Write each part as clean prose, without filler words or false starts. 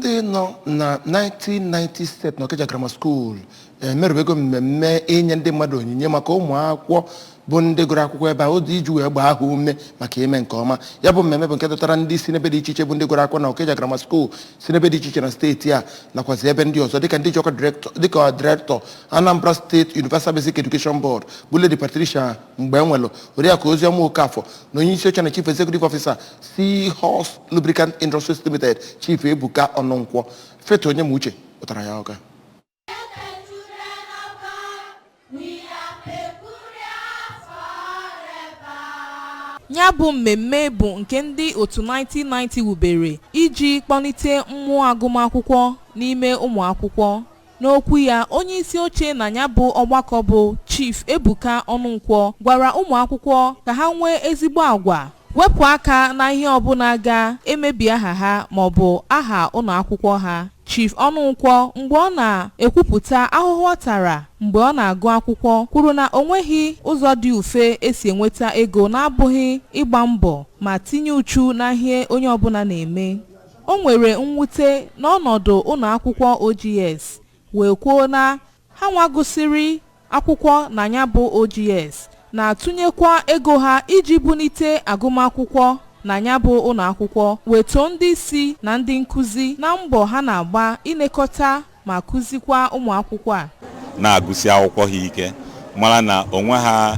Ndị nọ na 1990 set na Okija Grammar School emerubego mmemme inye ndị mmadụ onyinye maka ụmụ akwụkwọ bụ ndị gụrụ akwụkwọ ebe a ụzọ iji wee gbaa ha ume maka ime nke ọma. Ya bụ mmemme bụ nke dọtara ndị si n'ebe dị iche iche bụ ndị gụrụ akwụkwọ na Okija Grammar School si n'ebe dị iche iche na steeti a nakwazi ebe ndị ọzọ, dịka ndị ji ọkwa director, dịka director Anambra State Universal Basic Education Board bụ Lady Patricia Mgbenwelu, Oriakụ Oziọma Okafọ, na onye isi oche na Chief Executive Officer Seahorse Lubricant Industries Limited, Chief Ebuka Ọnụnkwọ. Fetu onye ma uche pụtara ya ọka. Children of God, we are peculiar forever. Ya bụ mmemme bụ nke ndị otu 1990 wubere iji kpọlite mmụọ agụmakwụkwọ n'ime ụmụ akwụkwọ. N'okwu ya, onye isi oche na ya bụ ọgbakọ bụ Chief Ebuka Ọnụnkwọ gwara ụmụ akwụkwọ ka ha nwee ezigbo agwa, wepụ aka na ihe ọbụla ga-emebi aha ha maọbụ aha ụlọ akwụkwọ ha. Chief Ọnụnkwọ, mgbe ọ na-ekwupụta ahụhụ ọ tara mgbe ọ na-agụ akwụkwọ, kwuru na o nweghị ụzọ dị mfe esi enweta ego na-abụghị ịgba mbọ ma tinye uchu n'ihe onye ọbụla na-eme. O nwere mwute n'ọnọdụ ụlọ akwụkwọ OGS wee kwuo na ha nwagụsịrị akwụkwọ na ya bụ OGS na-atụnyekwa ego ha iji bulite agụmakwụkwọ na ya bụ ụlọ akwụkwọ, wee too ndị isi na ndị nkụzi na mbọ ha na-agba ilekọta ma kụzikwa ụmụ akwụkwọ a. Na-agụsi akwụkwọ ha ike, mara na onwe ha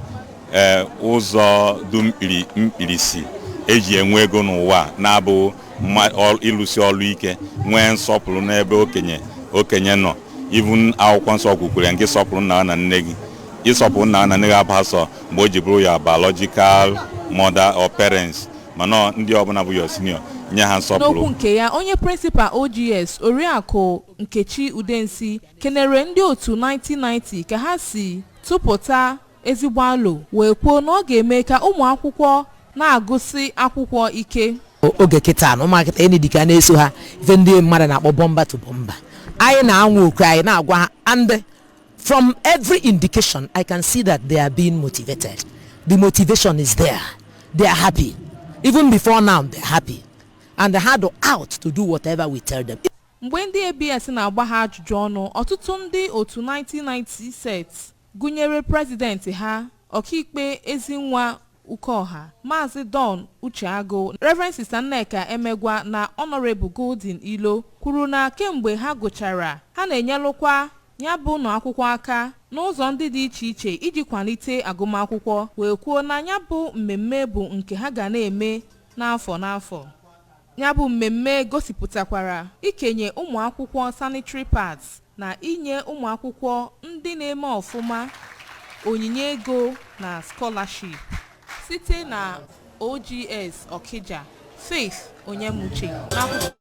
ee ụzọ dị mkpiri mkpirisi eji enwe ego n'ụwa na-abụ ịlụsi ọrụ ike, nwee nsọpụrụ n'ebe okenye nọ. Even akwụkwọ nsọ kwukwere nke sọpụrụ nna na nne gị. Ịsọpụrụ nna na nne gị abụ sọ mgbe o ji bụrụ ya biological mother or parents, mana ndị ọbụla bụ your senior, nye ha nsọpụrụ. N'okwu nke ya, onye principal OGS, Oriakụ Nkechi Udensi, kenere ndị otu 1990 ka ha si tụpụta ezigbo alo, wee kwuo na ọ ga-eme ka ụmụ akwụkwọ na-agụsị akwụkwọ ike. Oge kịta na ụmụaka enyi dịka na-eso ha ife ndị mmadụ na-akpọ bumper to bumper, anyị na-anwa oku, anyị na-agwa ha, and from every indication I can see that they are being motivated. The motivation is there. They are happy. Even before now, they're happy and they had out to do whatever we tell them. Mgbe ndị ABS na-agba ha ajụjụ ọnụ, ọtụtụ ndị otu 1990 set gụnyere president ha, Ọkaikpe Ezinwa Ukoha, Maazị Don Ucheagụ, Reverend Sister Nneka Emegwa na Honorable Golden Ilo, kwuru na kemgbe ha gụchara, ha na-enyelụkwa ya bụ ụlọ akwụkwọ aka n'ụzọ ndị dị iche iche iji kwalite agụmakwụkwọ, wee kwuo na ya bụ mmemme bụ nke ha ga na-eme n'afọ n'afọ. Ya bụ mmemme gosipụtakwara ikenye ụmụ akwụkwọ sanitary pads na inye ụmụ akwụkwọ ndị na-eme ọfụma onyinye ego na scholarship. Site na OGS Okija, Faith Onyemuche n'akwụkwọ.